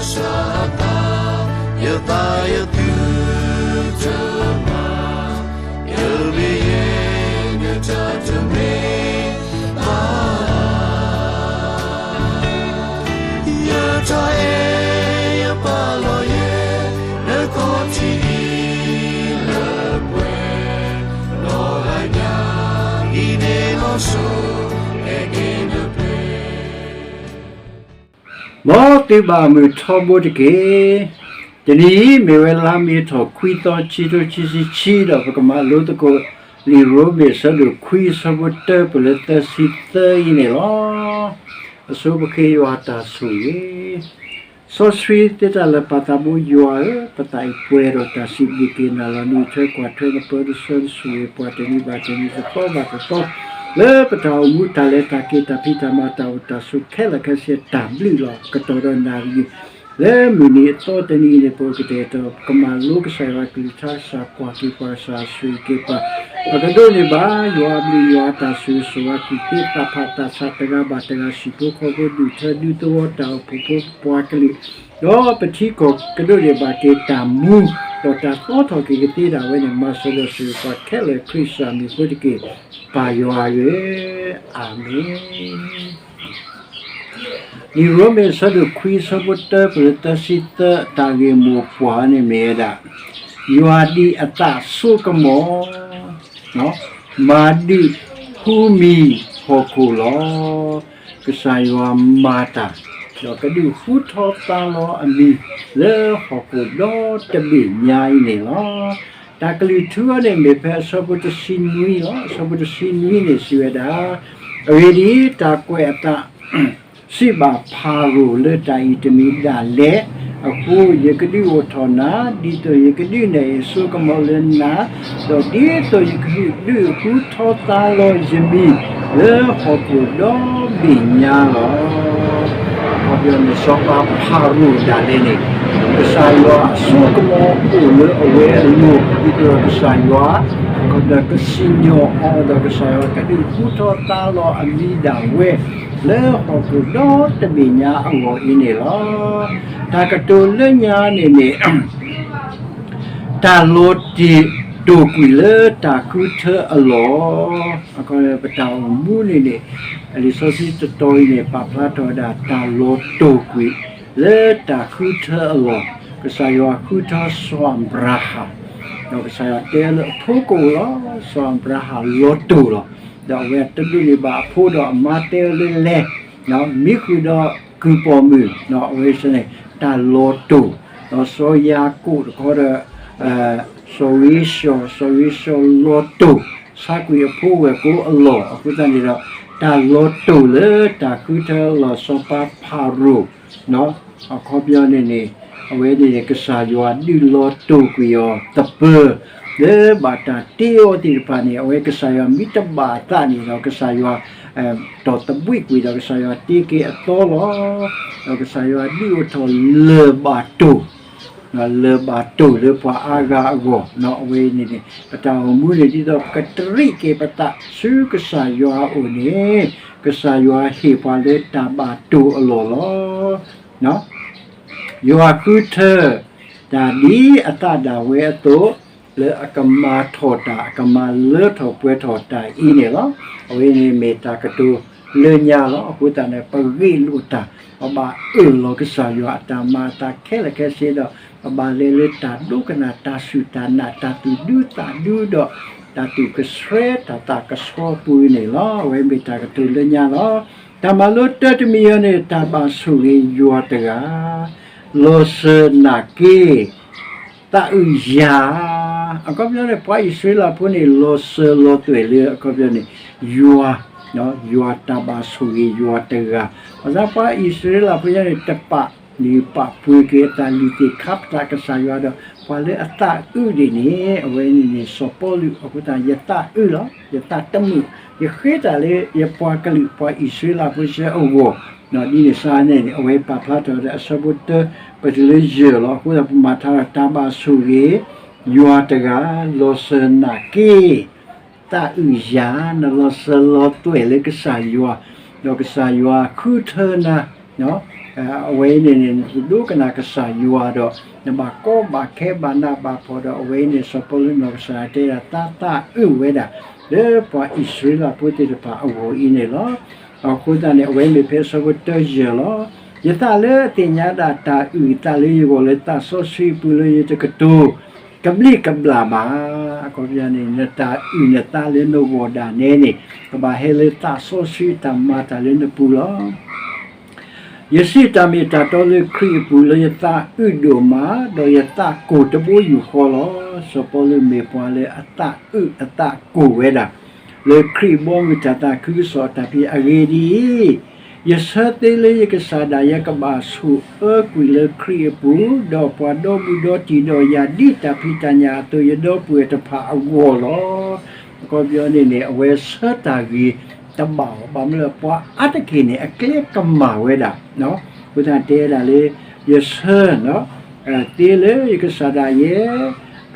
စၢ်အသး, ယသးယသူတမၤ, ယမ့ၢ်ယဲ နတၢ်တမ့ၢ်ဘၣ်, ယတၢ်အဲၣ်ယပာ်လီၤယဲ နခီၣ်ထံးအံၤလၢပှဲၤ, နီၢ်ဂၤညါအံၤန့ၣ်လီၤစိၤ, အဲၣ်က့ၤနပှဲၤ မ်သုဘၣ်မုာ်ထီဘိတက့ၢ်. တနံၤအံၤမ့ၢ်ဝဲလါမ့ၤထီၣ်ခွံသီ ခံထိခံဆံခံ ဒီးပကမၤလိသကိး လံာ်ရိမ့ၤအဆၢဒိၣ်ခွံ အဆၢဖိတၢပၢၢ်လၢသၢဆံသၢအံၤန့ၣ်လီၤ. အဆိပဃ့ယွၤတၢ်ဆိၣ်ဂ့ၤ စီဆှံသ့တၢ်လၢာ်ပၢ်သးဘိယွၤဧၢ, ပသးအံၤပှဲၤဒီးတၢ်စံးဘျုးက့ၤနၤလီၤ. နအံးထွဲကွၢ်ထွဲနပၢနဆှၢနဆိၣ်ဂ့ၤပှၤတနံၤဘၣ်တနံၤ တသီဘၣ်တသီ, လၢပတၢ်အိၣ်မူတၢ်လဲၤတၢ်က့ၤတၢ်ဖံးတၢ်မၤတၢ်အိၣ်တၢ်ဆိးခဲလၢာ်ခဲဆ့ တၢ်ဘျုးလီၤ ကတီၢ်ဒီးနၣ်ရံၣ် လၢမုၢ်နံၤအသီတနံၤအံၤန့ၣ် ပအိၣ်ကတဲာ်ကတီၤ ပကမၤလိကစၢ်ယွၤအကလုၢ်ကထါ ကစၢ်ကွၢ်က့ၤပှၤ ကစၢ်ဆိၣ်ဂ့ၤက့ၤပှၤ, ပကဒိးန့ၢ်ဘၣ် ယွၤအဘျုးယွၤအတၢ်ဆိၣ်ဂ့ၤဆိၣ်ဝါ သူၣ်က့သးဖးသးဆး တဂၤဘၣ်တဂၤ ဟံၣ်ဖိဃီဖိ ဒူၣ်ထၢဒူသဝီ တၢ်အိၣ်ဖှိၣ်ဖိ ပပှၤကလုာ်, ဒီးပထံကီၢ်ကဒိးန့ၢ်ဘၣ်က့ၤတၢ်မူ, ဒီးတၢ်သီထီၣ်က့ၤကသ့ဒၣ်ဝဲန့ၣ် မၤစၢၤဒီးဆိၣ်ဂ့ၤပှၤခဲလၢာ် ခရံာ်ကစၢ်မံၤအဃိတက့ၢ်, ပၢ်ယွၤဧၢ, အၤမ့ၣ်. လံာ်ရိမ့ၤအဆၢဒိၣ်ခွံ အဆၢဖိတၢပၢၢ်လၢသၢဆံသၢ တၢ်ဂ့ၢ်မိၢ်ပှၢ်န့ၣ်မ့ၢ်ဝဲဒၣ်, ယွၤဒ်အသးစိကမီၤ, မၤဒုးဟူမံၤဟီၣ်ခိၣ်လီၤ. ကစၢ်ယွၤမၤတၢ်, ဒီးကဒုးဟူထီၣ်သါလီၤအမံၤ လၢဟီၣ်ခိၣ်ဒီတဘ့ၣ်ညါအံၤန့ၣ်လီၤ. တၢ်ကလုၢ်ထူအံၤန့ၣ် မ့ၢ်ဖဲအဆၢဖိတဆံနွံလီၤ. အဆၢဖိတဆံနွံန့ၣ် စံးဝဲဒၣ်, အဂ့ၢ်ဒ်အံၤ, တၢ်ကွဲးအသး စံးဘၣ်ဖၤရိၤလၢတၢ်အံၤတမ့ၢ်ဒၣ်လဲာ်အဃိ, ယကဒုးအိၣ်ထီၣ်နၤ, ဒ်သိးယကဒုးနဲၣ်အစိကမီၤလၢနၤ, ဒီးဒ်သိးယကဒုးဟူထီၣ်သါလီၤယမံၤ လၢဟီၣ်ခိၣ်ဒီဘ့ၣ်ညါလီၤ. အခီပညီန့ၣ် စီၤပၤဖၤရိၤဒၣ်လဲာ်န့ၣ် ကစၢ်ယွၤအစိကမီၤအိၣ်လၢအဝဲအလိၤ, ဒ်သိးဒီးကစၢ်ယွၤ ကစံၣ်ညီၣ်အီၤဒီး ကစၢ်ယွၤကဒုးဟူထီၣ်သါလီၤအမံၤဒၣ်ဝဲ လၢဟီၣ်ခိၣ်ဒီတဘ့ၣ်ညါအဂီၢ်အံၤန့ၣ်လီၤ. တၢ်ကတိၤလၢညါန့ၣ်န့ၣ် တၢ်လီၤတ့ၢ်တိၢ်ကွံာ်လၢတၢ်ဃုထၢအလီၢ်, ပတၢ်အိၣ်မူန့ၣ်န့ၣ် လံာ်စီဆှံတတီၤအံၤန့ၣ် ပာ်ဖျါထီၣ်ဝဲဒၣ်တၢ်လီၤတိၢ်ကွံာ် လၢတၢ်ဃုထၢအလီၢ်, ကစၢ်ယွၤဃုထၢစီၤအၤဘြၤဟၣ်, ဒီးကစၢ်ယွၤတဲလၢအဖိကအိၣ်လီၤ, စီၤအၤဘြၤဟၣ်လီၤတိၢ်လီၤ, ဒီးအဝဲတဒိးန့ၢ်ဘၣ်အဖိဒီးအမါတဲဝဲလၢလဲၤ မံဃုာ်ဒီးကုၢ်ပိာ်မုၣ်, အဝဲန့ၣ် တၢ်လီၤတိၢ်, ဒီးစီၤယၤကိာ်တခီဒီး စီၤဧ့ၡီၤ, စီၤဧ့ၡီၤလီၤတိၢ်, ဆါကွံာ်အဖိဝဲၢ်ကိအလီၢ်, အဃိသတးန့ၣ်ဒီး တၢ်လီၤတိၢ်လၢတၢ်ဃုထၢအလီၢ် စီၤပၤဖၤရိၤ အခီပညီန့ၣ်န့ၣ် အဝဲန့ၣ်န့ၣ် ကစၢ်ယွၤဒုးလီၤတိၢ်ကွံာ်အီၤသပၢၤ လၢဘၣ်တၢ်တ့အီၤသ့ၣ်တဖၣ်န့ၣ် အဝဲကစၢ်ယွၤမ့ၢ်တဘၣ်အသးန့ၣ်ဒီး ကစၢ်ယွၤ တီၢ်သဘှံးကွံာ်ဒီးကစၢ်ယွၤတ့က့ၤအသီလီၤ. ဒီးကစၢ်ယွၤဒုးအိၣ်ထီၣ်လၢၢ်ဘၣ်တိၢ် လၢၢ်ဘၣ်တိၢ်လၢပှၤအါဂၤအဂီၢ်, အဝဲန့ၣ်န့ၣ် ပတၢ်အိၣ်မူန့ၣ် ဒ်သိးပကတရံးက့ၤပသးဆူကစၢ်ယွၤအအိၣ်န့ၣ် ကစၢ်ယွၤဟ့ၣ်ပှၤလၢတၢ်ဘၣ်တိၢ်အလီၢ်လီၤ. ယွၤဃုထၢ တၢ်ဒ်အသးဒၣ်ဝဲအသိး လၢအကမၤထီၣ်တၢ် အကမၤလၢထီၣ်ပှဲၤထီၣ်တၢ်အံၤန့ၣ်လီၤ. အဝဲန့ၣ်မ့ၢ်တၢ်ကတိၤလၢညါလီၤ. အဃိသတးန့ၣ် ပဂ့ၢ်လိာ်တၢ် ပဘၣ်အၢၣ်လီၤကစၢ်ယွၤအတၢ်မၤအသးခဲလၢာ်ခဲဆ့ဒီး ပဘၣ်လဲၤလၢတၢ်ဒိကနၣ် တၢ်စူၢ်တၢ်နာ် တၢ်သူၣ်ဒူသးဒူဒီး တၢ်သူၣ်ကဆှဲတၢ်သးကဆှီပူၤန့ၣ်လီၤ. အဝဲမ့ၢ်တၢ်ကတိၤလၢညါလီၤ. တၢ်မၤလိတၢတမံၤအံၤန့ၣ် တၢ်ဘၣ်ဆိၣ်ဂ့ၤယွၤတဂၤ လီၤစၢၤနာ်က့ သးအုးယၤ, အခီပညီန့ၣ် ပှၤအံၣ်စရ့လးဖိန့ၣ် လီၤစၢၤလီၤသွဲၣ်လၢ အခီပညီန့ၣ် ယွၤ, ယွၤတၢ်ဘၣ်ဆိၣ်ဂ့ၤယွၤတဂၤ, ဘၣ်ဆၣ်ပှၤအံၣ်စရ့လးဖိညါန့ၣ် တပာ်လုၢ်ပာ်ပှ့ၤက့ၤအသး လုၢ်သ့ၣ်ခါပသးကစၢ်ယွၤဒီး ပှၤလၢအသးအုးဒ်န့ၣ် အဝဲန့ၣ်န့ၣ် စီၤပီလူး အဃိသတး ယသးအုးလီၤ, ယသးတမုာ်, ယဃ့တၢ်လၢ ယပှၤကလုာ် ပှၤအံၣ်စရ့လးဖိဆၢအဂီၢ်, ဒ်န့ၣ်စ့ၢ်န့ၣ်န့ၣ် အဝဲပာ်ဖျါထီၣ်ဝဲဒၣ် အဆၢဖိတၢ ပတုၤလၢယဲၢ်လီၤ. အဃိသတး ပမၤထါဒီး တၢ်ဘၣ်ဆိၣ်ဂ့ၤ ယွၤတဂၤ လီၤစၢၤနာ်က့ သးအုးယၤ, နလီၤစၢၤလီၤသွဲၣ်လၢကစၢ်ယွၤ, ဒီးကစၢ်ယွၤဃုထၢနၤ, အဝဲအံၤန့ၣ်န့ၣ် နတဒိကနၣ်ကစၢ်ယွၤဒီး နဘၣ်ကီဘၣ်ခဲဘၣ်နးဘၣ်ဖှီၣ်ဒီး အဝဲအံၤန့ၣ် စီၤပီလူးနီၢ်ကစၢ်ဒၣ်တဲဒၣ် သးသးအုးဝဲဒၣ် လၢပှၤအံၣ်စရ့လးဖိသ့ၣ်တဖၣ်အဂီၢ်အံၤန့ၣ်လီၤ. အဃိသတးန့ၣ် အဝဲမ့ၢ်ဖဲအဆၢဖိတၢယဲၢ်လီၤ. ယသးလၢအသ့ၣ်ညါဒၣ်တၢ်အုၣ်အသးလၢယဂီၢ်လၢသးစီဆှံအပူၤလၢယတကတိၤ ကဘျံးကဘျၣ်ဘၣ်. အခီပညီန့ၣ် နတၢ်အုၣ်နသးလၢနဂီၢ်ဒၣ်နဲန့ၣ် ကဘၣ်ဟဲလၢသးစီဆှံအတၢ်မၤတၢ်လၢနပူၤလီၤ. ယစံးတၢ်မ့ၢ်တၢ်တီလၢခရံာ်အပူၤ လၢယသးအုးဒိၣ်မး, ဒီးယသးကိၢ်တဘိယူၢ်ဃီလီၤ. စီၤပီလူးမ့ၢ်ပှၤလၢအသးအုးအသးကိၢ်ဝဲဒၣ် လၢခရံာ်ဘီမုၢ်တၢ်သးခုကစီၣ်အတၢ်ဖံးအဂ့ၢ်ဒ်အံၤ, ယဆၢသ့လၢယကစၢ်ဒၣ်ယဲကဘၣ်ဆိၣ်အၢကွံာ်လၢခရံာ်အပူၤ, ဒီးပှၤဒီဘူးဒီတံၢ်ဒီးယၤဒ်တၢ်ဖံးတၢ်ညၣ်အသိးယဒီပုၢ်ဝဲၢ်တဖၣ်အဂီၢ်လီၤ. အခီပညီန့ၣ်န့ၣ် အဝဲဆၢတၢ်ဂ့ၤတဘၣ်အီၤ, ဘၣ်မနုၤလၢပှၤအါတက့ၢ်န့ၣ် အကျဲကမၣ်ဝဲဒၣ်. အဃိသတးတဲဒၣ်လၢ ယဆၢ သ့လၢယကစၢ်ဒၣ်ယဲ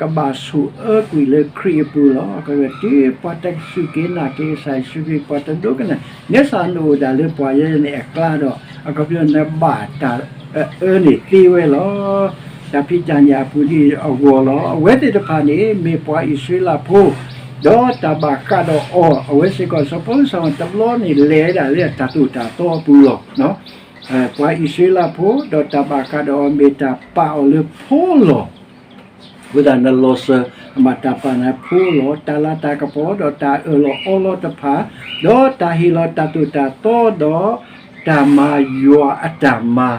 ကဘၣ်ဆိၣ်အၢကွံာ်လၢခရံာ်အပူၤလီၤ. တုၤပှၤတစူၢ်က့ၤနာ်က့ၤကစၢ်ယ့ၣ်ၡူးခရံာ် ပှၤတဒိကနၣ် နဲစ့ၢ်နအိၣ်ဒၣ်လၢပှၤယဲန့ၣ်အကျါဒီး အခီပညီနဘၣ်တၢ်အၢန့ၣ်သ့ဝဲလီၤ. တၢ်ဖံးတၢ်ညၣ်အပူၤဒ်အဂီၢ်လီၤ. အဝဲသ့ၣ်တဖၣ်န့ၣ် မ့ၢ်ပှၤအံၣ်စရ့လးဖိ ဒီးတၢ်ဘၣ်ဃးဒီးအီၤ အဝဲစ့ၢ်ကီး စီၤပီလူးစ့ၢ်ကီးတဘျီန့ၣ် လဲၤဝဲဒၣ်လၢအတၢ်သိၣ်တၢ်သီအပူၤလီၤ. ပှၤအံၣ်စရ့လးဖိ ဒီးတၢ်ဘၣ်ဃးဒီးအီၤ မ့ၢ်တၢ်ပာ်အီၤလၢဖိလီၤ. အဃိသတးနလီၤစၢၤ အမ့ၢ်တၢ်ပာ်နၤဖိလီၤ. တၢ်လၤတၢ်ကပီၤ ဒီးတၢ်အၢၣ်လီၤအီလီၤတဖၣ်, ဒီးတၢ်ဟ့ၣ်လီၤတၢ်သိၣ်တၢ်သီ ဒီးတၢ်မၤယွၤအတၢ်မၤ,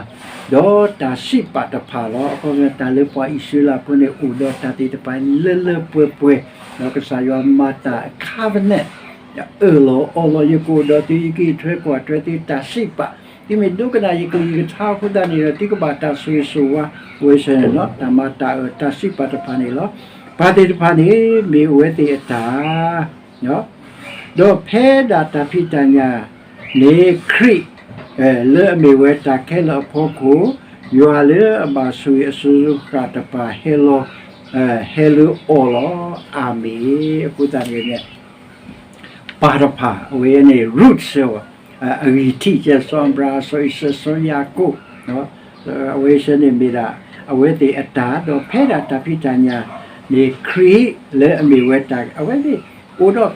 ဒီးတၢ်စံးပာ်တဖၣ်လီၤ. အခီပညီတၢ်လၢပှၤအံၣ်စရ့လးဖိန့ၣ် အိၣ်ဒီးတၢ်သ့ၣ်တဖၣ်လၢလၢပှဲၤပှဲၤ, ဒီးကစၢ်ယွၤမၤတၢ် covenant အၢၣ်လီၤအီလီၤ ယကအိၣ်ဒီးသု ယကအံးထွဲကွၢ်ထွဲသု တၢ်စံးပာ် သုမ့ၢ်ဒိကနၣ်ယကလုၢ်ယကထါအဃိသတးန့ၣ်ဒီး သုကဘၣ်တၢ်ဆိၣ်ဂ့ၤဆိၣ်ဝါ အဝဲစ့ၢ်န့ၣ်လီၤ. တၢ်မၤတၢ်အၢၣ်တၢ်စံးပာ်တဖၣ်န့ၣ်လီၤ. ပှၤသ့ၣ်တဖၣ်န့ၣ် မ့ၢ်အဝဲသ့ၣ်အတၢ် ဒီးဖဲဒၣ်တၢ်ဖံးတၢ်ညၣ်န့ၣ် ခရံာ် လၢအမ့ၢ်ဝဲတၢ်ခဲလၢာ်အဖီခိၣ်, ယွၤလၢအဘၣ်ဆိၣ်ဂ့ၤအစိၤစိၤဃၣ်ဃၣ်တဖၣ် ဟဲလီၤ ဟဲလၢအီၤလီၤ. အၤမ့ၣ်. အဃိသတးန့ၣ် ပၢ်တဖၣ် အဝဲန့ၣ် root စ့ၢ်ကီး အဂံၢ်ထံးကဲ စီၤအၤဘြၤဟၣ် စီၤအံၤစဲး စီၤယၤကိာ် အဝဲစ့ၢ်န့ၣ်မ့ၢ်ဒၣ် အဝဲသ့ၣ်အတၢ် ဒီးဖဲဒၣ်တၢ်ဖံးတၢ်ညၣ်န့ၣ် ခရံာ်လၢအမ့ၢ်ဝဲတၢ် အဝဲသ့ၣ်အိၣ်ဒီးခရံာ်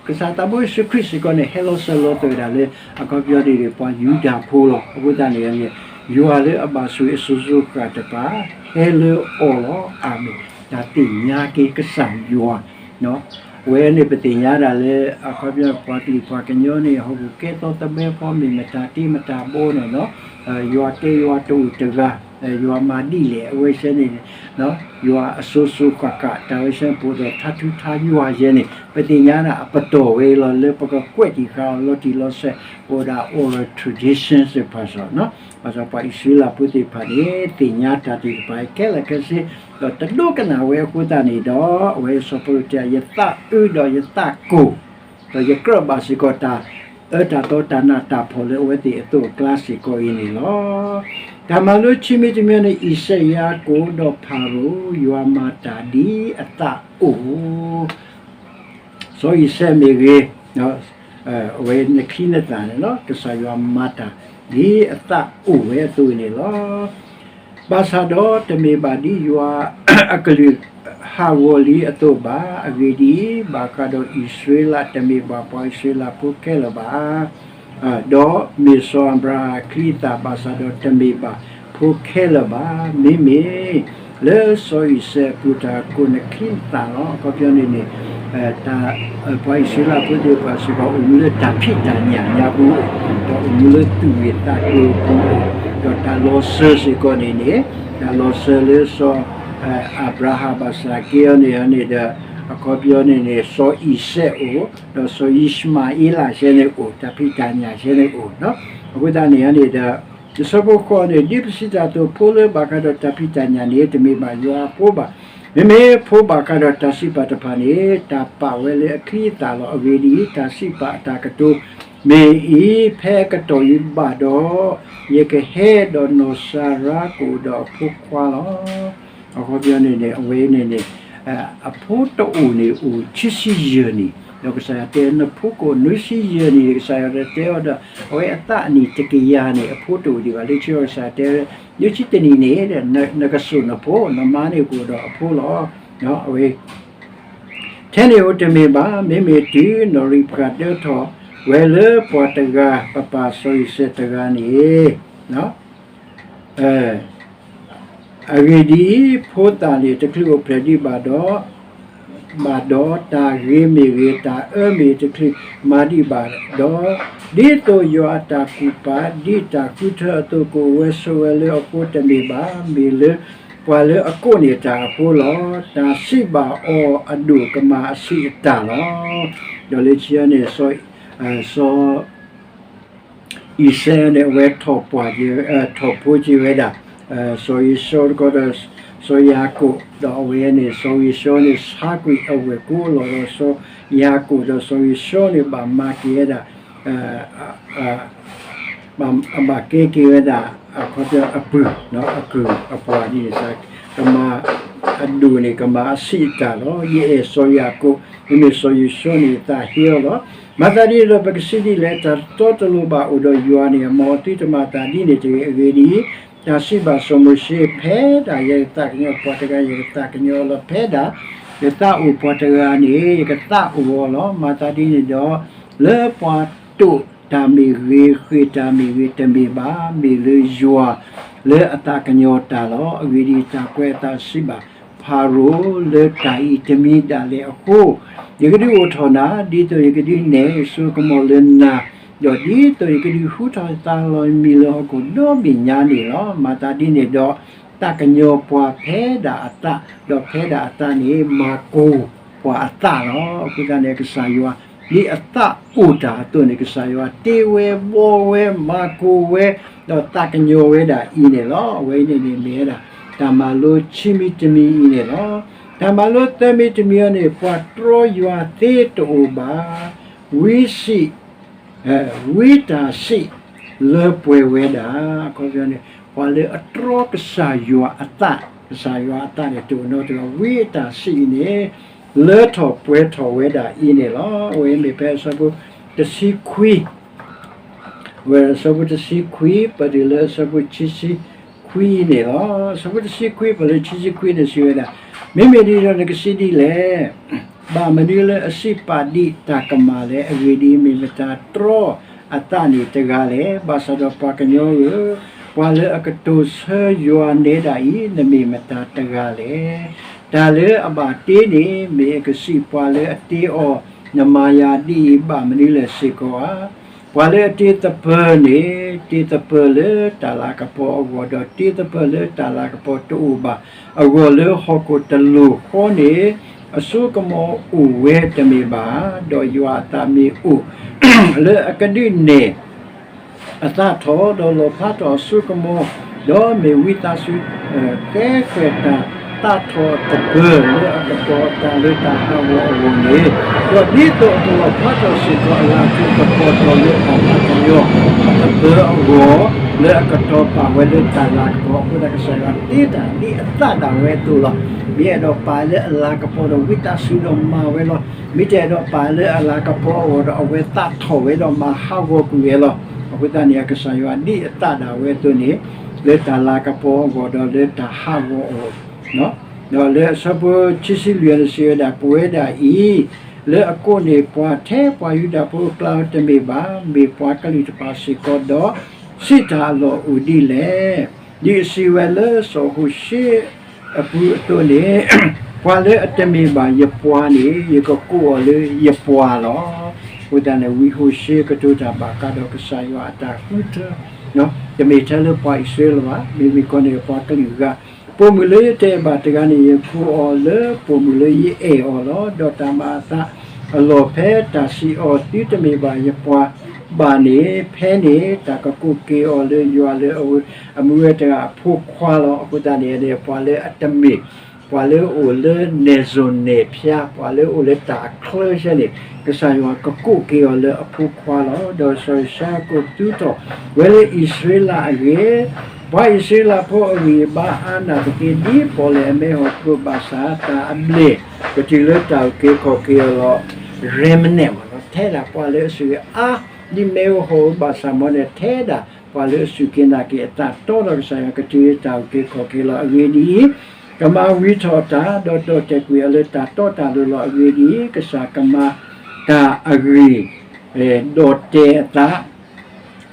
ကစၢ်သးဘိယ့ၣ်ၡူးခရံာ်စ့ၢ်ကီးန့ၣ် ဟဲလီၤစၢၤလီၤသွဲၣ်ဒၣ်လၢ အခီပညီန့ၣ် ပှၤယူဒၤဖိလီၤ. အဃိသတးန့ၣ် ယွၤလၢအဘၣ်ဆိၣ်ဂ့ၤအစိၤစိၤဃၣ်ဃၣ်တဖၣ် ဟဲလၢအီၤလီၤ. အၤမ့ၣ်. တၢ်သ့ၣ်ညါက့ၤကစၢ်ယွၤ အဝဲန့ၣ်ပသ့ၣ်ညါဒၣ်လၢ အခီပညီပှၤကလုာ်ပှၤကညီန့ၣ် ဟီၣ်ခိၣ်ကဲသီသဘဲဖီမ့ၢ်မတၤတ့မတၤဘီန့ၣ် ယွၤကဲယွၤတအိၣ်တဂၤ ယွၤမၤဒ်လဲၣ် အဝဲစ့ၢ်န့ၣ် ယွၤအစိၤစိၤဃၣ်ဃၣ် တၢ်ဝဲစ့ၢ်န့ၣ် ပအိၣ်ဒီးထါထူထါယွၤယဲန့ၣ် ပသ့ၣ်ညါဒၣ်အပတီၢ်ဝဲလီၤ လၢပကကွဲးတံၢ်ဃာ်အီၤလီၤတံၢ်လီၤဆဲး ပအိၣ်ဒၣ် oral tradition စ့ၢ်ကီး ဘၣ်ဆၣ်ပှၤအံၣ်စရ့လးဖိသ့ၣ်တဖၣ်န့ၣ် သ့ၣ်ညါတၢ်သ့ၣ်တဖၣ်အံၤခဲလၢာ်ခဲဆ့ ဒီးတဒိကနၣ်ဝဲအဃိသတးန့ၣ်ဒီး အဝဲစီၤပီလူးတဲ ယသးအုးဒီးယသးကိၢ် ဒီးယကြၢးဘၣ်စ့ၢ်ကီးတၢ်အၢတၢ်သီတၢ်နးတၢ်ဖှီၣ်လၢ အဝဲသ့ၣ်အသိးအကျါစ့ၢ်ကီးအံၤန့ၣ်လီၤ. တၢ်မၤလိခံမံၤတမံၤန့ၣ် အံၣ်စဲးယၤကိာ်ဒီးဖၤရိၤ ယွၤမၤတၢ်ဒ်အသးအိၣ် စီၤအံၤစဲးမ့ၢ်ဂ့ၤ အဝဲနချံနသၣ်န့ၣ်လီၤ ကစၢ်ယွၤမၤတၢ်ဒ်အသးအိၣ်ဝဲအသိးန့ၣ်လီၤ. ဘၣ်ဆၣ်ဒီးတမ့ၢ်ဘၣ်ဒ်ယွၤအကလုၢ်ဟးဂီၤလံအသိးဘၣ်. အဂ့ၢ်ဒ်အံၤ, ဘၣ်ဃးဒီးအံၣ်စရ့လး တမ့ၢ်ဘၣ်ပှၤအံၣ်စရ့လးဖိခဲလၢာ်ဘၣ် ဒီးမ့ၢ်စီၤအၤဘြၤဟၣ်အချံအသၣ် ဘၣ်ဆၣ်ဒီးတမ့ၢ်ဘၣ်ဖိခဲလၢာ်ဘၣ်. မ့မ့ၢ်လၢစီၤအံၣ်စဲးအပူၤ တၢ်ကိးနချံနသၣ်လီၤ. အခီပညီန့ၣ်န့ၣ် တၢ် ပှၤအံၣ်စရ့လးဖိသ့ၣ်တဖၣ်စ့ၢ်ကီး အိၣ်မူလၢတၢ်ဖံးတၢ်ညၣ်ညါပူၤ, ဒီးအိၣ်မူလၢသူၣ်ဂ့ၢ်သးကျိၤအပူၤ, ဒီးတၢ်လီၤစၢၤစ့ၢ်ကီးန့ၣ်န့ၣ် တၢ်လီၤစၢၤလၢစီၤ အၤဘြၤဟၣ် ဘၣ်ဆၣ်က့အီၤန့ၣ်န့ၣ်ဒီး အခီပညီန့ၣ်န့ၣ် စီၤအံၣ်စဲးအိၣ်, ဒီးစီၤယံၡမၤအ့လးစ့ၢ်န့ၣ်အိၣ်, တၢ်ဖံးတၢ်ညၣ်စ့ၢ်န့ၣ်အိၣ်. အဃိသတးန့ၣ်န့ၣ်ဒီး တဆၢဖိဃိးန့ၣ် ဒ်ပစံးတၢ်အသိး ဖိလၢဘၣ်ဃးဒီးတၢ်ဖံးတၢ်ညၣ်န့ၣ် တမ့ၢ်ဘၣ်ယွၤအဖိဘၣ်. မ့မ့ၢ်ဖိဘၣ်ဃးဒီးတၢ်စံးပာ်တဖၣ်န့ၣ် တၢ်ပာ်ဝဲလၢအချံအသၣ်လီၤ. အဂ့ၢ်ဒ်အံၤ, တၢ်စံးပာ်အတၢ်ကတိၤမ့ၢ်အံၤ, ဖဲအကတီၢ်အံၤဘၣ်ဒီး ယကဟဲဒီးနီၢ်စၤရါကအိၣ်ဒီးအဖိခွါလီၤ. အခီပညီန့ၣ်န့ၣ် အဝဲန့ၣ်န့ၣ် အဖိတအိၣ်န့ၣ်အိၣ်ခံဆံယဲၢ်နံၣ် ဒီးကစၢ်ယွၤတဲ နဖိကအိၣ်နွံဆံယဲၢ်နံၣ်န့ၣ် ကစၢ်ယွၤတဲအီၤဒီး အဝဲအသးအနံၣ်တကယၤန့ၣ် အဖိတအိၣ်ဒံးဘၣ်. လၢခံကစၢ်ယွၤတဲ နွံဆံတနံၣ်န့ၣ် နကစိာ်နဖိ, နမါန့ၣ်ကအိၣ်ဒီးအဖိလီၤ. အဝဲ ထဲန့ၣ်ဧိၤတမ့ၢ်ဘၣ်, မ့မ့ၢ်တုၤနီၣ်ရံၣ်ပှၤဒၢထီၣ်ဝဲလၢပှၤတဂၤ ပပၢ်စီၤယိၤၡဲတဂၤန့ၣ် အဂ့ၢ်ဒ်အံၤ, ဖိသၣ်န့ၣ်တချုးအိၣ်ဖျဲၣ်ဒံးဘၣ်ဒီး, ဘၣ်ဒီးတၢ်ဂ့ၤမ့ၢ်ဂ့ၤ, တၢ်အၢမ့ၢ်တချုးမၤဒံးဘၣ်ဒီး, ဒ်သိးယွၤအတၢ်ကူၣ်ပာ်ဒ်တၢ်ဃုထၢအသိး ကအိၣ်ဝဲဆိးဝဲလၢအဃိတမ့ၢ်ဘၣ်, မ့ၢ်လၢပှၤလၢအကိးန့ၢ်တၢ်အဃိလီၤ. တၢ်စံးဘၣ်အီၤအဒိၣ်ကမၤအဆံးအတၢ်လီၤ. ဒီးလၢခံန့ၣ် စီၤ အံၤစဲန့ၣ် အဝဲထီၣ်ပှၢ်, ထီၣ်ဖိက့ၤဝဲဒၣ် စီၤဧ့ၡီၤတခီဒီး စီၤယၤကိာ်, ဒီးအဝဲန့ၣ် စီၤဧ့ၡီၤန့ၣ် ဆါကွံာ်အဝဲၢ်ကိလီၤဒီး စီၤယၤကိာ်ဒီးစီၤဧ့ၡီၤန့ၣ် ဘၣ်မၤက့ၤဝဲဒၣ် ဘၣ်ကဲက့ၤဝဲဒၣ် အခီပညီအပုၢ် အကုၢ်အပှၤန့ၣ် ကမၤ အဒိၣ်န့ၣ် ကမၤအဆံးအတၢ်လီၤ. ယအဲၣ်စီၤယၤကိာ်, မ့မ့ၢ်စီၤဧ့ၡီၤန့ၣ် ယသးဟ့အီၤလီၤ. မၤသးဒ်န့ၣ်ဒီး ပကစံးဒ်လဲၣ်, တၢ်တတီတလိၤဘၣ်အိၣ်ဒီးယွၤန့ၣ် မ်အသုတမၤသးဒ်န့ၣ်တဂ့ၤ. အဂ့ၢ်ဒ်အံၤ, တၢ်စံးဘၣ်စီၤမိၤၡ့, ဖဲဒၣ်ယကသးကညီၤပှၤတဂၤ ယကသးကညီၤအီၤလီၤ. ဖဲဒၣ်ယသးအိၣ်ပှၤတဂၤန့ၣ် ယကသးအိၣ်အီၤလီၤ. မၤသးဒ်န့ၣ်ဒီး လၢပှၤတိာ်တၢ်မ့ၢ်ဂ့ၤ, ဃ့ၢ်တၢ်မ့ၢ်ဂ့ၤ တမ့ၢ်ဘၣ်, မ့ၢ်လၢယွၤလၢအသးကညီၤတၢ်လီၤ. အဂ့ၢ်ဒ်အံၤ, တၢ်ကွဲးအသးစံးဘၣ်ဖၤရိၤ, လၢတၢ်အံၤတမံၤဒၣ်လဲာ်အဃိ, ယကဒုးအိၣ်ထီၣ်နၤ, ဒ်သိးယကဒုးနဲၣ်ယစိကမီၤလၢနၤ, ဒီးဒ်သိးယကဒုးဟူထီၣ်ယသးလီၤမံၤလၢဟီၣ်ခိၣ်ဒီဘ့ၣ်ညါန့ၣ်လီၤ. မၤသးဒ်န့ၣ်ဒီး သးကညီၤပှၤဖဲဒၣ်အသး, ဒီးဖဲဒၣ်အသးန့ၣ် မၤကိၤပှၤအသးလီၤ. အဃိသတးန့ၣ် ကစၢ်ယွၤ ဒ်အသးအိၣ်တၢ်အသိးန့ၣ် ကစၢ်ယွၤတ့ဝဲ, ဘှီဝဲ, မၤကိၤဝဲ, ဒီးသးကညီၤဝဲဒၣ်အံၤန့ၣ်လီၤ. အဝဲအံၤန့ၣ်န့ၣ်မ့ၢ်ဝဲဒၣ် တၢ်မၤလိခံမံၤတမံၤအံၤန့ၣ်လီၤ. တၢ်မၤလိသၢမံၤတမံၤအံၤန့ၣ် ပှၤတြီယွၤသ့တအိၣ်ဘၣ်. ဝံစံး ဝံတၢ်စံးလၢပှဲၤဝဲဒၣ်, အခီပညီန့ၣ် ပှၤလၢအတြီကစၢ်ယွၤအသး, ကစၢ်ယွၤအသးန့ၣ် တအိၣ်နီတဂၤ, ဝံအတၢ်စံးအံၤန့ၣ် လၢထီၣ်ပှဲၤထီၣ်ဝဲဒၣ်အံၤန့ၣ်လီၤ. အဝဲမ့ၢ်ဖဲအဆၢဖိတဆံခွံ ဝဲအဆၢဖိတဆံခွံ ပတုၤလၢအဆၢဖိခံဆံခွံအံၤန့ၣ်လီၤ. အဆၢဖိတဆံခွံ ပတုၤလၢခံဆံခွံန့ၣ်စံးဝဲဒၣ်, မ့မ့ၢ်ဒ်န့ၣ်ဒီးနကစံးဒ်လဲၣ်, ဘၣ်မနုၤလၢအစံးပာ်ဒံးတၢ်ကမၣ်လဲၣ်. အဂ့ၢ်ဒ်အံၤ, မ့ၢ်မတၤတြီအသးန့ၣ်တဂၤလဲၣ်. ဘၣ်ဆၣ်ဒီးပှၤကညီဧၢ, ပှၤလၢအကတိၤဆၢယွၤနဲဒၣ်အံၤ နမ့ၢ်မတၤတဂၤလဲၣ်. တၢ်လၢအဘၣ်တ့န့ၣ် မ့ၢ်အကစံးပှၤလၢအတ့အီၤ နမၤယၤဒ်အံၤ ဘၣ်မနုၤလဲၣ်စ့ၢ်ကီးဧါ. ပှၤလၢအတ့သပၢၤန့ၣ် တ့သပၢၤလၢတၢ်လၤကပီၤအဂီၢ်, ဒီးတ့သပၢၤလၢတၢ်လၤကပီၤတအိၣ်ဘၣ်အဂီၢ်, လၢဟီၣ်ခိၣ်တလိၤဃီန့ၣ် အစိကမီၤအိၣ်ဝဲတမ့ၢ်ဘၣ်ဧါ. ဒီးယွၤအသးမ့ၢ်အိၣ် လၢအကဒုးနဲၣ် အသးထီၣ်, ဒီးလီၣ်ဖျါထီၣ်အစိကမီၤ, ဒီးမ့ၢ်ဝံသးစူၤ ဃဲဃဲၤတၢ်သးထီၣ်အသပၢၤ လၢအကတီၤအသးလၢတၢ်ဟးဂီၤအဂီၢ်န့ၣ်, ဒီးဒ်သိးအကလီၣ်ဖျါထီၣ်စ့ၢ်ကီးအလၤကပီၤထီၣ်လၢတၢ်လၤကပီၤအသပၢၤအဂီၢ်, လၢအကတီၤပာ်ဝဲလၢတၢ်လၤကပီၤ, အဃိသတးကစၢ်ယွၤတ့တၢ်ဒ်အသးဒၣ်ဝဲအသိးလီၤ. မ့ၢ်အဲၣ်ဒိးပာ်လၢအလၤကပီၤဒီးဝံသးစူၤဒီးမၤဝဲလီၤ. မ့ၢ်တအဲၣ်ဒိးပာ်လၢအလၤကပီၤအဂီၢ်ဒီးအဝဲသးထီၣ်ဝဲဒီးမၤဟးဂီၤကွံာ်ဝဲလီၤ. အဃိသတးန့ၣ် ကစၢ်ယွၤဒ်အသးဒၣ်ဝဲအသိးန့ၣ်, လၢတၢ်လၤကပီၤအဂီၢ်ဒီးလၢတၢ်ဟးဂီၤအဂီၢ်, ဒီးလၢအဆၢဖိခံဆံလွံၢ်န့ၣ်စံးဝဲဒၣ်, ပဝဲဒၣ်အံၤ လၢအကိးန့ၢ်ပှၤထဲပှၤယူဒၤဖိအကျါတမ့ၢ်ဘၣ်, မ့ၢ်ပှၤကလုာ်တဖၣ်စ့ၢ်ကီးဒီး စံးတၢ်အလီၢ်အိၣ်ဒ်လဲၣ်. ဒ်အစံးဝဲလၢစီၤဟိၤၡ့အပူၤအသိးန့ၣ်, ပှၤလၢအတမ့ၢ်ဘၣ်ယပှၤန့ၣ် ယကကိးအီၤလၢယပှၤလီၤ. အဃိသတးန့ၣ် ဝံဟိၤၡ့ကတိၤတၢ်ဘၣ်ဃးဒီးကစၢ်ယွၤအတၢ်ဃုထၢ, တမ့ၢ်ထဲလၢပှၤအံၣ်စရ့လးဘၣ်, မ့မ့ၢ်ကီးန့ၣ်ပှၤကလုာ်ဂၤ, ပိာ်မုၣ်လၢယတအဲၣ်ဘၣ်တဂၤန့ၣ် ယကိးအီၤလၢပိာ်မုၣ်လၢယအဲၣ်အီၤလီၤ. ဒီးတၢ်မၤအသးအလီၢ်ဖဲတၢ်စံးအီၤ သုတမ့ၢ်ဘၣ်ယပှၤဘၣ်န့ၣ်, ဖဲန့ၣ်တၢ်ကကိးက့ၤအီၤလၢယွၤလၢအမူဝဲတဂၤအဖိခွါလီၤ. အဃိသတးန့ၣ် ပှၤလၢအတမ့ၢ် ပှၤလၢအအိၣ်လၢနဲၣ်စိၤနဲၣ်ဖျါ, ပှၤလၢအအိၣ်လၢတၢ်အချၢဆဲန့ၣ်, ကစၢ်ယွၤကကိးက့ၤအီၤလၢအဖိခွါလီၤ. ဒီးစီၤယိၤၡါကိးသုထီၣ်ဝဲလၢအံၣ်စရ့လးအဂ့ၢ်, ပှၤအံၣ်စရ့လးဖိအဂံၢ်အဘါအါနာ်သက့ ဒ်ပီၣ်လဲၣ်အမဲဟီၣ်ခိၣ်ဘၣ်ဆၣ် တၢ်အဘျဲၣ်ကတုၤလၢတၢ်အုၣ်က့ၤခီၣ်က့ၤအီၤလီၤ. remnant မ့ၢ်နီၤ, ထဲဒၣ်ပှၤလၢအစူၢ်အါ, ဒ်မ့ၢ်ဝဲဟီၣ်ဝဲဘၣ်ဆၣ်မ့ၢ်န့ၣ် ထဲဒၣ်ပှၤလၢအစူၢ်က့ၤနာ်က့ၤအသးတီဒီးကစၢ်ယွၤ ကတုၤလၢတၢ်အုၣ်က့ၤခီၣ်က့ၤလီၤ. အဂ့ၢ်ဒ်အံၤ, ကမၤဝံၤထီၣ်အတၢ် ဒီးဒီၣ်တဲာ်ကွံာ်အီၤလၢတၢ်တီတၢ်လိၤလီၤ. အဂ့ၢ်ဒ်အံၤ, ကစၢ်ကမၤတၢ်အဂ့ၤ ဒီၣ်တဲာ်အသး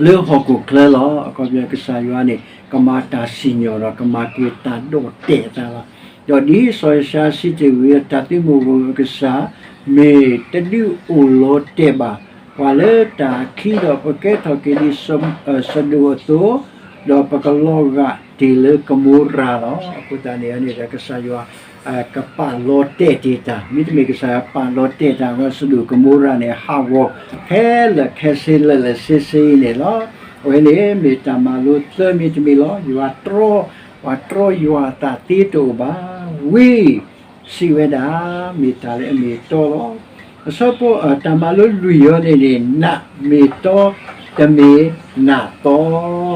လၢဟီၣ်ခိၣ်ချၢလီၤ. အခီပညီကစၢ်ယွၤန့ၣ် ကမၤတၢ်စံၣ်ညီၣ်ဒီး ကမၤက့ၤတၢ်ဒီၣ်တဲာ်အသးလီၤ. ဒီးဒ်စီၤယၡါယၤစံးတ့ၢ်ဝဲ တၢ်သုးမုၢ်ဂီၢ်အကစၢ် မ့ၢ်တဒုးအိၣ်လီၤတဲာ်ဘၣ် ပှၤလၢတၢ်ခံဒီး ပကဲထီၣ်က့ၤဒ် စဒိၣ်အသိး, ဒီးပကလီၤဂာ်တ့ၢ်လၢကမိရၤလီၤ. အဃိသတးန့ၣ်န့ၣ်ဒီး ကစၢ်ယွၤ ကပာ်လီၤတဲာ်တ့ၢ်တၢ်, မ့တမ့ၢ်ကစၢ်ယွၤပာ်လီၤတဲာ်တၢ်အဂီၢ် စဒိၣ်ကမိရၤန့ၣ် ဟးဂီၤခဲလၢာ်ခဲဆ့လၢာ်လၢာ်ဆ့ဆ့အံၤန့ၣ်လီၤ. အဝဲန့ၣ်မ့ၢ်တၢ်မၤလိသၢမံၤတမံၤလီၤ. ယွၤတြီ, ပှၤတြီယွၤအသးသ့တအိၣ်ဘၣ်. ဝံ စံးဝဲဒၣ် မ့ၢ်တၢ်လၢအမ့ၢ်အတီလီၤ. အဆၢဖိ တၢ်မၤလိလွံၢ်အံၤန့ၣ်န့ၣ် နးမ့ၢ်တီ တမ့ၢ်နးသီ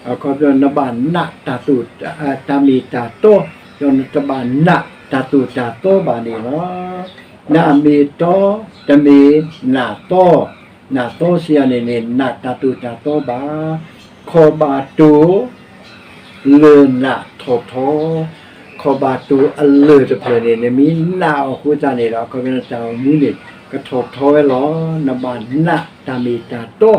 အခီပညီ နဘၣ်နးတၢ်သိၣ် တၢ်မ့ၢ်တၢ်တီ, ဒီးနတဘၣ်နးတၢ်သိၣ်တၢ်သီဘၣ်န့ၣ်လီၤ. နးမ့ၢ်တီ တမ့ၢ်နးသီ, နးသီစံးယၤန့ၣ်န့ၣ် နးတၢ်သိၣ်တၢ်သီဘၣ်. ခီၣ်ဘၣ်တိၢ် လၢၢ်နးထီၣ်ထီ, ခီၣ်ဘၣ်တိၢ်အလၢၢ်တဖျၢၣ်န့ၣ် နမ့ၢ်နးအီၤအဃိသတးန့ၣ်ဒီး အခီပညီတၢ်အိၣ်မူန့ၣ် ကထီၣ်ထီဝဲလီၤ. နဘၣ်နးတၢ်မ့ၢ်တၢ်တီ,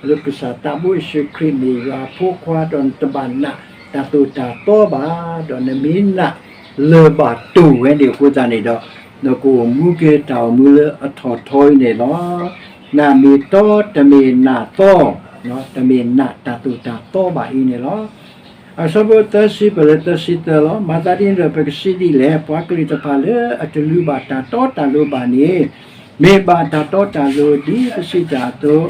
လၢကစၢ်သးဘိယ့ၣ်ၡူးခရံာ်မ့ၢ်ယွၤအဖိခွါ ဒီးနတဘၣ်နးတၢ်သိၣ်တၢ်သီဘၣ်, ဒီးနမ့ၢ်နးလၢၢ်ဘၣ်တိၢ်ဝဲန့ၣ်အဃိသတးန့ၣ်ဒီး နကအိၣ်မူက့ၤတၢ်အိၣ်မူလၢအထီၣ်ထီအံၤန့ၣ်လီၤ. နးမ့ၢ်တီ တမ့ၢ်နးသီ, တမ့ၢ်နးတၢ်သိၣ်တၢ်သီဘၣ်အံၤန့ၣ်လီၤ. အဆၢဖိသၢဆံ ပလၢသၢဆံသၢလီၤ. မၤသးဒ်န့ၣ်ဒီး ပကစံးဒ်လဲၣ်, ပှၤကလုာ်တဖၣ်လၢအတလုၢ်ဘၣ်တၢ်တီတၢ်လိၤဘၣ်န့ၣ် မ့ၢ်ဘၣ်တၢ်တီတၢ်လိၤဒ်ပစံးတၢ်အသိး,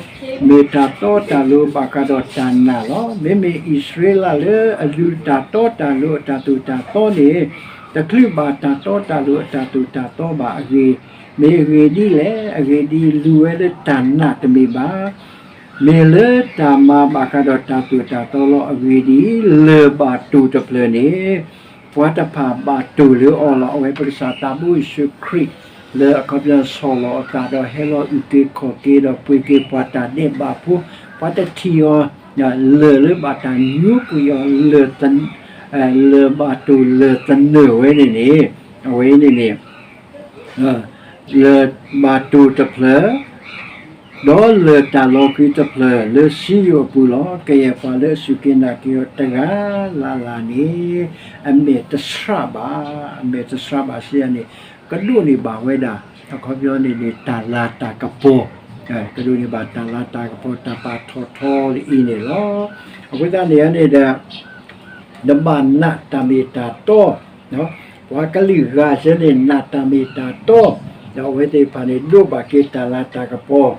မ့ၢ်တၢ်တီတၢ်လိၤဘၣ်ဃးဒီးတၢ်နာ်လီၤ. မ့မ့ၢ်အံၣ်စရ့လးလၢအလုၢ်တၢ်တီတၢ်လိၤအတၢ်သိၣ်တၢ်သီန့ၣ် တချုးဘၣ်တၢ်တီတၢ်လိၤအတၢ်သိၣ်တၢ်သီဘၣ်အဂ့ၢ်, မ့ၢ်အဂ့ၢ်ဒ်လဲၣ်, အဂ့ၢ်ဒ်အံၤ, လုၢ်ဝဲလၢတၢ်နာ်တမ့ၢ်ဘၣ် မ့ၢ်လၢတၢ်မၤဘၣ်ဃးဒီးတၢ်သိၣ်တၢ်သီလီၤ. အဂ့ၢ်ဒ်အံၤ, လၢၢ်ဘၣ်တိၢ်တဖျၢၣ်န့ၣ် ပှၤတဖၣ်ဘၣ်တိၢ်လၢအီၤလီၤ. အဝဲပကစၢ်သးဘိယ့ၣ်ၡူးခရံာ် လၢအခီပညီဆီၣ်လီၤအသးဒီးဟဲလီၤအုၣ်က့ၤခီၣ်က့ၤဒီးပှ့ၤက့ၤပှၤတၢ်ဒဲးဘးဖိ, ပှၤတထံၣ်အီၤ လၢၢ်လၢဘၣ်တၢ်ညိကွံာ်အီၤ လၢၢ်ဘၣ်တိၢ်လၢၢ်သနၢၣ်ဝဲန့ၣ်န့ၣ်, အဝဲန့ၣ်န့ၣ် လၢၢ်ဘၣ်တိၢ်တဖျၢၣ် ဒီးလၢၢ်တၢ်လီၤဃံၤတဖျၢၣ်လၢစံယိၣ်အပူၤလီၤ. ကယဲၢ်ပှၤလၢအစူၢ်က့ၤနာ်က့ၤအီၤတဂၤလၢ်လၢ်န့ၣ် အမဲာ်တဆှးဘၣ်, အမဲာ်တဆှးဘၣ်စံးယၤန့ၣ် ကဒိးန့ၢ်ဘၣ်ဝဲဒၣ်, အခီပညီန့ၣ်န့ၣ် တၢ်လၤတၢ်ကပီၤ, ကဒိးန့ၢ်ဘၣ်တၢ်လၤတၢ်ကပီၤ တၢ်ပာ်ထီၣ်ထီလၢအံၤန့ၣ်လီၤ. အဃိသတးန့ၣ်န့ၣ်ဒီး နဘၣ်နးတၢ်မ့ၢ်တၢ်တီ, ပှၤကလုာ်ဂၤစ့ၢ်န့ၣ် နးတၢ်မ့ၢ်တၢ်တီ, ဒီးအဝဲသ့ၣ်တဖၣ်န့ၣ် ဒိးဘၣ်က့ၤတၢ်လၤတၢ်ကပီၤ,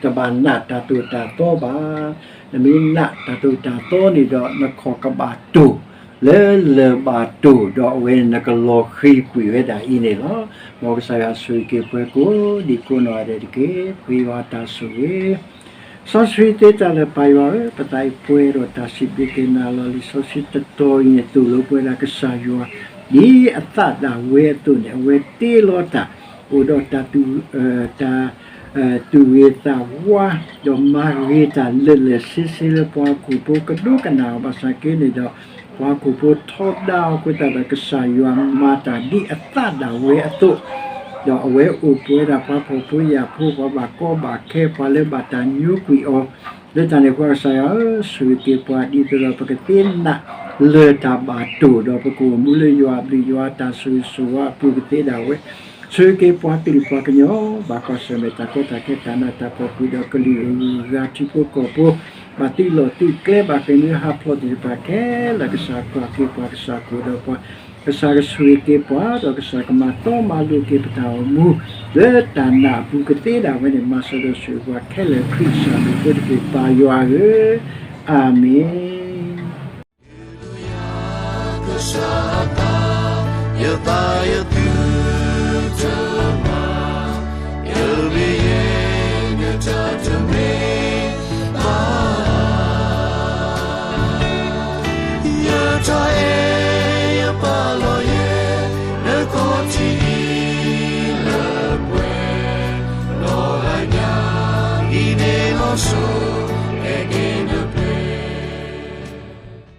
တဘၣ်နးတၢ်သိၣ်တၢ်သီဘၣ်. နမ့ၢ်နးတၢ်သိၣ်တၢ်သီန့ၣ်ဒီး နခီၣ်ကဘၣ်တိၢ် လၢလၢၢ်ဘၣ်တိၢ် ဒီးအဝဲန့ၣ်နကလီၤဃံၤကွံာ်ဝဲဒၣ်အံၤန့ၣ်လီၤ. မ်ကစၢ်ယွၤဆိၣ်ဂ့ၤက့ၤပှၤကိးဒံကိးနီၢ်ဂၤဒဲးတက့ၢ်. ပဃ့ယွၤတၢ်ဆိၣ်ဂ့ၤ စီဆှံသ့တၢ်လၢပၢ်ယွၤဧၢ, ပသးအံၤပှဲၤဒီးတၢ်စံးဘျုးက့ၤနၤလီၤ. လံာ်စီဆှံတတီၤအံၤန့ၣ် သိၣ်လိပှၤဒၣ်ကစၢ်ယွၤ ဒ်အသးဒၣ်ဝဲအသိးန့ၣ် အဝဲတ့လီၤတၢ် အိၣ်ဒီးတၢ် တၢ် သူၣ်ဂ့ၤသးဝါ ဒီးမၤဂ့ၤတၢ်လၢာ်လၢာ်ဆ့ဆ့လၢပှၤဟီၣ်ခိၣ်ဖိ ကဒိကနၣ်အီၤဘၣ်ဆၣ်က့န့ၣ်ဒီး ပှၤဟီၣ်ခိၣ်ဖိထီဒါအီၤအဃိသတးဒီး ကစၢ်ယွၤမၤတၢ်ဒ်အသးဒၣ်ဝဲအသိး ဒီးအဝဲအိၣ်ပှဲၤဒၣ်ပှၤဖှီၣ်ဖိယာ်ဖိ ပှၤဘၣ်ကီဘၣ်ခဲ ပှၤလၢဘၣ်တၢ်ညိကွံာ်အီၤ လၢတၢ်န့ၣ်အဃိ ကစၢ်ယွၤဧၢ, ဆိၣ်ဂ့ၤက့ၤပှၤဒ်သိးဒီး ပကသ့နာ်လၢၢ်တၢ်ဘၣ်တိၢ် ဒီးပကအိၣ်မူလၢယွၤအဘျုးယွၤတၢ်ဆိၣ်ဂ့ၤဆိၣ်ဝါအပူၤကသ့ဒၣ်ဝဲ ဆိၣ်ဂ့ၤက့ၤပှၤကလုာ်ပှၤကညီ ဘၣ်ကွၢ်ဆၢၣ်မဲာ်တၢ်ကီတၢ်ခဲ တၢ်နးတၢ်ဖှီၣ် ပှဲၤဒီးကလုာ်ဂၤထံဖိကီၢ်ဖိ ဘၣ်သုးလီၢ်သုးကျဲ ဘၣ်ဃ့ၢ်မှံဟးဖျိးသ့ၣ်တဖၣ်ခဲလၢာ် ကစၢ်ကွၢ်က့ၤပှၤ ကစၢ်ကအိၣ်ဒီးပှၤ ကစၢ်ကဆိၣ်ဂ့ၤက့ၤပှၤ ဒီးကစၢ်ကမၤတီမၤလိၤက့ၤပတၢ်အိၣ်မူ လၢတၢ်နာ်အပူၤကသ့ဒၣ်ဝဲန့ၣ် မၤစၢၤဒီးဆိၣ်ဂ့ၤပှၤခဲလၢာ် ခရံာ်ကစၢ်မံၤအဃိတက့ၢ် ပၢ်ယွၤဧၢ, အၤမ့ၣ်.